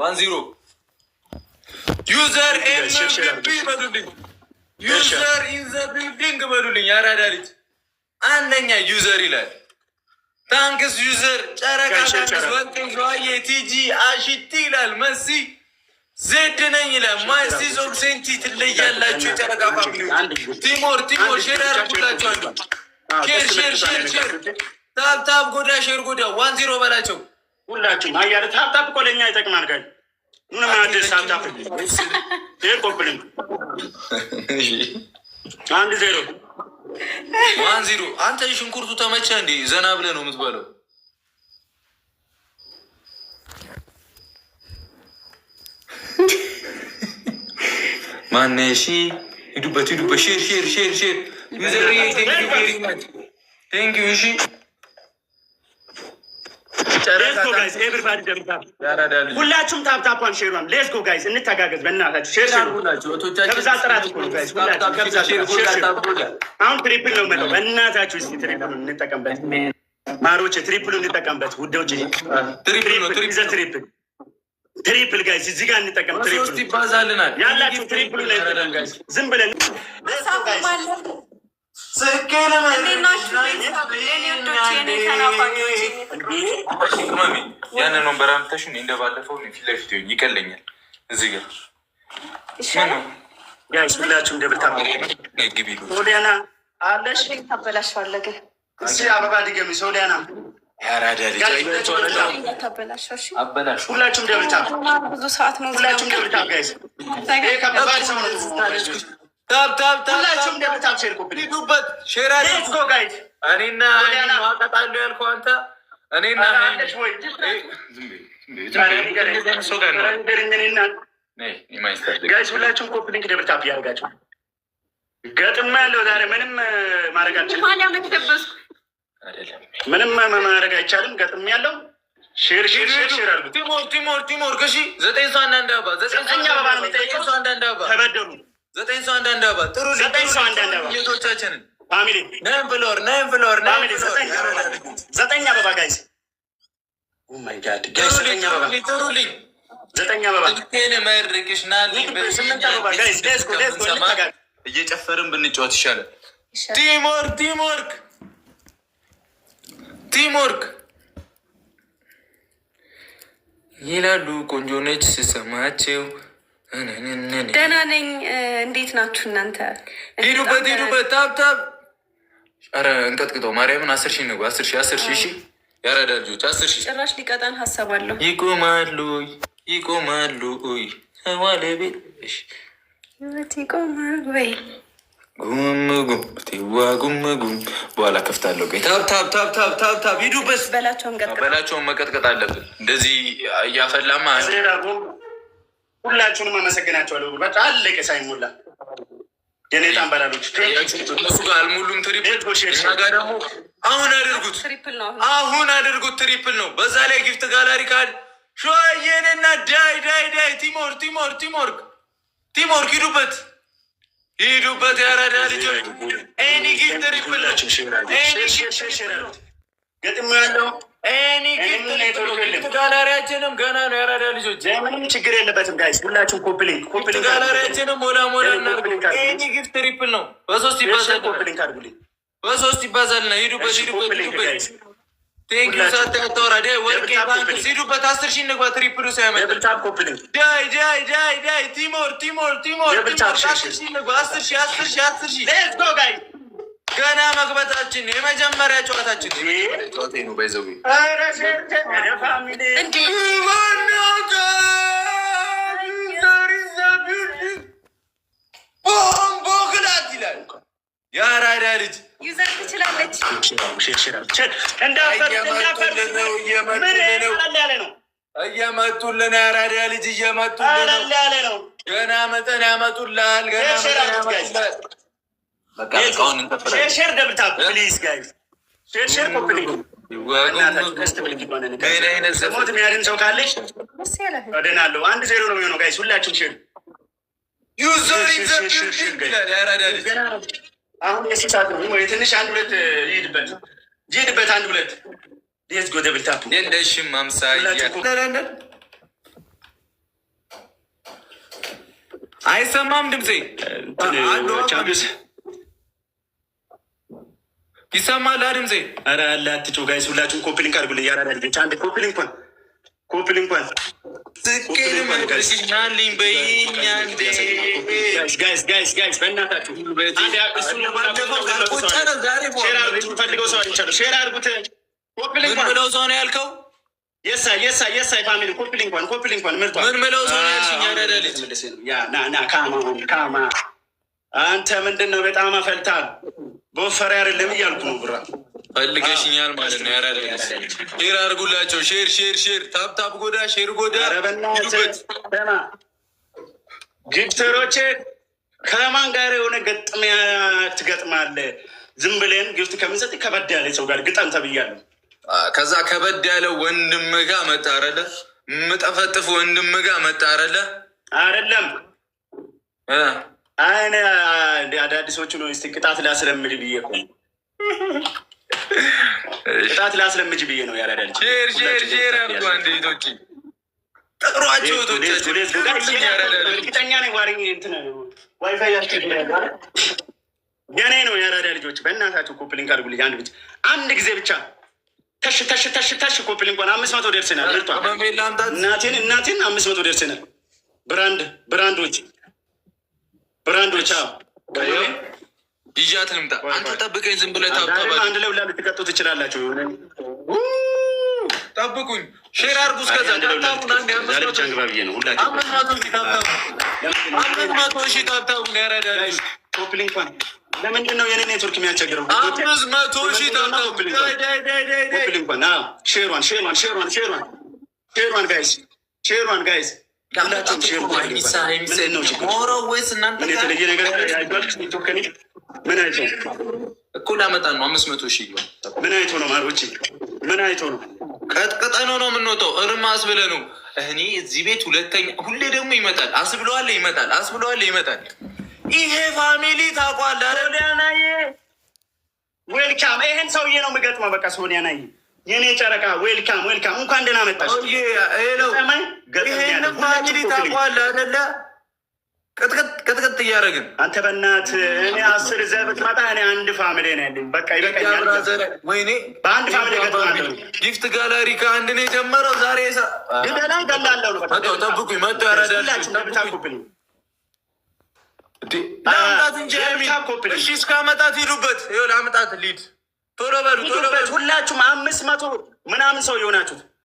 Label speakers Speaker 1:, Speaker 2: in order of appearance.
Speaker 1: 1-0። User MVP በሉልኝ። User in the building በሉልኝ። የአራዳ ልጅ አንደኛ user ይላል። Thanks user ጨረቃ፣ thanks ወንጤ ሸዋዬ፣ ቲጂ አሽቲ ይላል። መሲ ዜድ ነኝ ይላል። ማይሲስ ኦብሴንቲ ትለያላችሁ። የጨረቃ family ቲሞር ቲሞር share ያደርጉላችሁ አንዱ share share share share tap tap ጎዳ share ጎዳ 1-0 በላቸው።
Speaker 2: ሁላችሁም አያለ tap tap እኮ ለእኛ ይጠቅማል። ጋር ምንም አዲስ tap tap share copy link 1-0።
Speaker 1: 1-0። አንተ ሽንኩርቱ ተመቸ እንዴ? ዘና ብለህ ነው የምትበለው። ማነሺ ሂዱበት ሂዱበት። Share share share share user thank you very much, thank you። እሺ።
Speaker 2: Let's go guys, everybody double tap። ሁላችሁም tap tap ኧን share ኧን። Let's go guys፣ እንተጋገዝ በእናታችሁ። Share share ከብዛት ጥራት እኮ ነው guys። ሁላችሁም ከብዛት ጥራት share share። አሁን triple ነው የምለው በእናታችሁ። እስኪ triple ኡ እንጠቀምበት ማሮች፣ triple ኡ እንጠቀምበት ውዶች።
Speaker 1: Triple ነው።
Speaker 2: Triple ዘ triple triple guys፣ እዚህ ጋር እንጠቀም።
Speaker 1: ሶስት
Speaker 2: Triple
Speaker 1: ይባዛልናል።
Speaker 2: ያላችሁ triple ኡ ላይ guys፣ ዝም ብለን
Speaker 3: ሀሳቡም አለ። እንዴት ናችሁ ቤተሰብ? የኔ ውዶች፣ የኔ ተናፋቂዎች፣ የኔ ፍቅሮች።
Speaker 1: ማሚ ያንን ወንበር አምጥተሽ እኔ እንደባለፈው ፊት ለፊት ይሆኝ ይቀለኛል። እዚህ ጋር
Speaker 3: ይሻላል።
Speaker 2: Guys፣ ሁላችሁም double tap።
Speaker 1: ግቢ።
Speaker 2: ሶሊያና አለሽ?
Speaker 3: ታበላሸዋለህ ግን።
Speaker 2: እስኪ አበባ ድገሚ ሶሊያና።
Speaker 1: ያራዳ ልጅ
Speaker 3: ታበላሸው። እሺ።
Speaker 1: አበላሽ።
Speaker 2: ሁላችሁም double tap።
Speaker 3: ብዙ ሰዓት ነው እዚህ።
Speaker 2: ሁላችሁም double tap guys። ይሄ ከባድ ሰው ነው።
Speaker 1: Tap tap tap።
Speaker 2: ሁላችሁም double tap share copy።
Speaker 1: ሂዱበት share።
Speaker 2: Let's go guys።
Speaker 1: እኔና አቀጣለሁ ያልከው አንተ እኔና
Speaker 2: አለሽ ወይ?
Speaker 1: ሰው ጋር ነው።
Speaker 2: Guys፣ ሁላችሁም copy link double tap እያደረጋችሁ። ገጥማ ያለው ዛሬ ምንም ማድረግ አልችልም።
Speaker 3: ማሊያ መች ለበስኩ?
Speaker 2: ምንም ማድረግ አይቻልም። ገጥም ያለው share share share share አድርጉት።
Speaker 1: ቲሞር ቲሞር ቲሞር እሺ፣ ዘጠኝ ሰው አንዳንድ አበባ፣ ዘጠኝ
Speaker 2: ዘጠኝ አበባ ነው የሚጠይቀው።
Speaker 1: ሰው አንዳንድ አበባ።
Speaker 2: ተበደሩ።
Speaker 1: ዘጠኝ ሰው አንዳንድ አበባ ጥሩ።
Speaker 2: ዘጠኝ ሰው አንዳንድ አበባ።
Speaker 1: ጌቶቻችንን
Speaker 2: Family
Speaker 1: Nine flower, nine flower, nine
Speaker 2: Family ዘጠኝ አበባ፣ ዘጠኝ አበባ guys። Oh my God guys፣ ዘጠኝ አበባ።
Speaker 1: ጥሩልኝ።
Speaker 2: ዘጠኝ አበባ።
Speaker 1: ስልኬን መርቅሽ ናልኝ።
Speaker 2: ስምንት አበባ guys። Let's go, let's go፣ እንተጋገዝ።
Speaker 1: እየጨፈርን ብንጫወት ይሻላል። Teamwork, teamwork, teamwork ይላሉ። ቆንጆ ነች ስሰማቸው።
Speaker 3: ደህና ነኝ። እንዴት ናችሁ እናንተ?
Speaker 1: ሂዱበት ሂዱበት። Tap tap። ኧረ እንቀጥቅጠው ማርያምን። 10,000 ንግባ። 10,000፣ 10,000። እሺ ያራዳ ልጆች፣ 10,000።
Speaker 3: ጭራሽ ሊቀጣን ሀሳብ አለው።
Speaker 1: ይቆማሉ ይቆማሉ ዋለቤት። እሺ።
Speaker 3: ህይወት ይቆማል ወይ?
Speaker 1: ጉም ጉም ቲዋ ጉም ጉም በኋላ ከፍታለሁ። ቆይ tap tap tap tap tap tap ሂዱበት።
Speaker 3: በላቸውን ቀጥቅጥ።
Speaker 1: በላቸውን መቀጥቀጥ አለብን። እንደዚህ እያፈላማ።
Speaker 2: ሁላችሁንም አመሰግናቸዋለሁ። በቃ አለቀ ሳይሞላ የኔ ጣምበላሎች።
Speaker 1: እነሱ ጋር አልሞሉም። Triple እኛ ጋር ደግሞ አሁን አድርጉት፣
Speaker 3: Triple ነው።
Speaker 1: አሁን አድርጉት። Triple ነው። በዛ ላይ gift gallery ካል ሸዋዬንና ዳይ ዳይ ዳይ teamwork, teamwork, teamwork, teamwork ሂዱበት ሂዱበት። ያራዳ ልጆች any gift triple ነው። Any gift
Speaker 2: ገጥሞ ያለው
Speaker 1: Any gift gift gallery ያችንም ገና ነው። ያራዳ ልጆች
Speaker 2: ምንም ችግር የለበትም guys። ሁላችሁም copy link copy link
Speaker 1: gallery ያችንም ሞላ ሞላ እናድርገው። Any gift triple ነው። በሶስት ይባዛል።
Speaker 2: Copy link አድርጉልኝ።
Speaker 1: በሶስት ይባዛልና ሂዱበት ሂዱበት ሂዱበት። Thank you ሳታወራ ዳይ ወርቄ ባንክ ሂዱበት። 10,000 እንግባ triple ኡ ሳያመጣ።
Speaker 2: Double tap copy link።
Speaker 1: ዳይ ዳይ ዳይ ዳይ teamwork, teamwork, teamwork።
Speaker 2: Double tap።
Speaker 1: 10,000 እንግባ። 10,000፣ 10,000፣ 10,000።
Speaker 2: Let's go guys።
Speaker 1: ገና መግባታችን የመጀመሪያ ጨዋታችን ጨዋታ ነው። By the way
Speaker 2: ኧረ share family።
Speaker 3: እንዴ!
Speaker 1: ቦምቦክላት ይላል የአራዳ ልጅ።
Speaker 3: User ትችላለች።
Speaker 2: እንዳፈር
Speaker 1: እየመጡልን ነው፣
Speaker 2: ምን
Speaker 1: እየመጡልን ነው፣
Speaker 2: ቀለል ያለ ነው።
Speaker 1: እየመጡልን የአራዳ ልጅ እየመጡልን ነው።
Speaker 2: ቀለል ያለ ነው።
Speaker 1: ገና መጠን ያመጡልሃል። ገና
Speaker 2: Share
Speaker 1: መጠን
Speaker 2: አድርጉት guys።
Speaker 1: ያመጡልሃል። በቃ በቃ አሁን እንከፍላለን።
Speaker 2: Share share double tap please guys። Share share copy link በእናታችሁ ቀስት ምልክት ሆነ።
Speaker 1: ምን አይነት ዘፈን?
Speaker 2: ሞት የሚያድን ሰው ካለች
Speaker 3: ደስ ያለህ።
Speaker 2: እድናለሁ። 1-0 ነው የሚሆነው guys። ሁላችሁም share።
Speaker 1: User in the building ይላል የአራዳ ልጅ።
Speaker 2: አሁን የስንት ሰዓት ነው? ወይ ትንሽ አንድ ሁለት ይሂድበት ይሂድበት አንድ ሁለት። Let's go double tap።
Speaker 1: የለሽም አምሳያ። አይሰማም ድምፄ?
Speaker 2: Champions
Speaker 1: ይሰማል ድምፄ?
Speaker 2: ኧረ አለ አትጮህ። Guys ሁላችሁም copy link አድርጉልኝ። ያራዳ ልጆች አንድ copy link ኳን copy link ኳን
Speaker 1: ስኬልኝ በይኝ አንዴ።
Speaker 2: Guys, guys, guys በእናታችሁ share አድርጉት። የምፈልገው ሰው አግኝቻለሁ። Share አድርጉት። Copy link
Speaker 1: ምን ብለው ሰው ነው ያልከው?
Speaker 2: የሳ የሳ የሳ family copy link ኳን copy link ኳን ምርጧ።
Speaker 1: ምን ብለው ሰው ነው ያልሽኝ? ያራዳ ልጅ።
Speaker 2: Yeah, ና ና come on, come on። አንተ ምንድን ነው? በጣም አፈልታል። በወፈሪ አይደለም እያልኩ ነው ብራ።
Speaker 1: ፈልገሽኛል ማለት ነው። ያራዳ ልጅ share አድርጉላቸው። Share, share, share፣ tap tap ጎዳ፣ share ጎዳ።
Speaker 2: ኧረ በእናትህ ስማ፣ Gifter ኦቼ ከማን ጋር የሆነ ገጥሚያ ትገጥማለህ? ዝም ብለን gift ከምንሰጥ ከበድ ያለ ሰው ጋር ግጠም ተብያለሁ።
Speaker 1: ከዛ ከበድ ያለ ወንድም ጋር መጣ አይደለ? ምጠፈጥፍ ወንድም ጋር መጣ አይደለ?
Speaker 2: አይደለም። እኔ አዳዲሶቹ ነው እስኪ ቅጣት ላስለምድ ብዬ እኮ ነው። ቅጣት ላስለምጅ ብዬ ነው ያራዳ ልጅ።
Speaker 1: Share, share, share አድርጉ። አንድ እህቶቼ ጥሯቸው፣ እህቶቻችን።
Speaker 2: እርግጠኛ ነኝ ዋሪ እንትን ዋይፋይ ያስቸግራል። የኔ ነው የአራዳ ልጆች፣ በእናታችሁ copy link አድርጉልኝ። አንድ ብቻ አንድ ጊዜ ብቻ ተሽ ተሽ ተሽ ተሽ copy link እንኳን 500 ደርሰናል። ምርጧ እናቴን እናቴን 500 ደርሰናል። Brand brand ኦች brand ኦች
Speaker 1: ይዣት ልምጣ። አንተ ጠብቀኝ። ዝም ብለህ tap tap
Speaker 2: አንድ ላይ ሁላ ልትቀጡ ትችላላችሁ።
Speaker 1: ጠብቁኝ። Share አድርጉ። እስከዛ tap tap ኡን አንዴ
Speaker 2: 500 ብቻ እንግባ ብዬ ነው። ሁላችሁ
Speaker 1: 500 ሺህ tap tap ኡ፣ 500 ሺህ tap tap ኡን ያራዳ ልጅ።
Speaker 2: Copy link እንኳን ለምንድን ነው የኔ ኔትወርክ የሚያስቸግረው?
Speaker 1: 500 ሺህ tap tap ኡ።
Speaker 2: Copy link እንኳን ሼሯን ሼሯን ሼሯን ሼሯን ሼሯን guys፣ ሼሯን guys፣ ሁላችሁም share። ምንድን ነው ችግሩ?
Speaker 1: ወይስ እናንተ
Speaker 2: ምን የተለየ ነገር አይቷል? ቲክቶክ ከኔ ምን አይቶ
Speaker 1: እኮ ላመጣ ነው። 500 ሺህ ይግባ።
Speaker 2: ምን አይቶ ነው ማሮቼ? ምን አይቶ ነው?
Speaker 1: ቀጥቅጠነው ነው የምንወጣው። እርም አስብለ ነው። እኔ እዚህ ቤት ሁለተኛ ሁሌ ደግሞ ይመጣል። አስብለዋለ ይመጣል። አስብለዋለ ይመጣል። ይሄ family ታውቋለህ አይደል?
Speaker 2: ሶሊያናዬ welcome። ይሄን ሰውዬ ነው የምገጥመው። በቃ ሶሊያናዬ የኔ ጨረቃ welcome, welcome፣ እንኳን ደህና መጣሽ።
Speaker 1: ይሄን family ታውቋለህ አይደለ? ቅጥቅጥ ቅጥቅጥ እያደረግን።
Speaker 2: አንተ በእናትህ እኔ 10 ይዘህ ብትመጣ እኔ አንድ family ነው ያለኝ። በቃ ይበቃኛል።
Speaker 1: ወይኔ።
Speaker 2: በአንድ family ገጥማለሁ።
Speaker 1: Gift gallery ከአንድ ነው የጀመረው ዛሬ።
Speaker 2: ግደላ ገላለሁ ነው።
Speaker 1: መጣሁ፣ ጠብቁኝ። መጣሁ። ያረዳል።
Speaker 2: ሁላችሁም double tap copy link።
Speaker 1: ላምጣት እንጂ ሀይሚ። እሺ እስካመጣት ሂዱበት። ይኸው ላምጣት lead። ቶሎ በሉ፣ ቶሎ በሉ።
Speaker 2: ሁላችሁም 500 ምናምን ሰው የሆናችሁት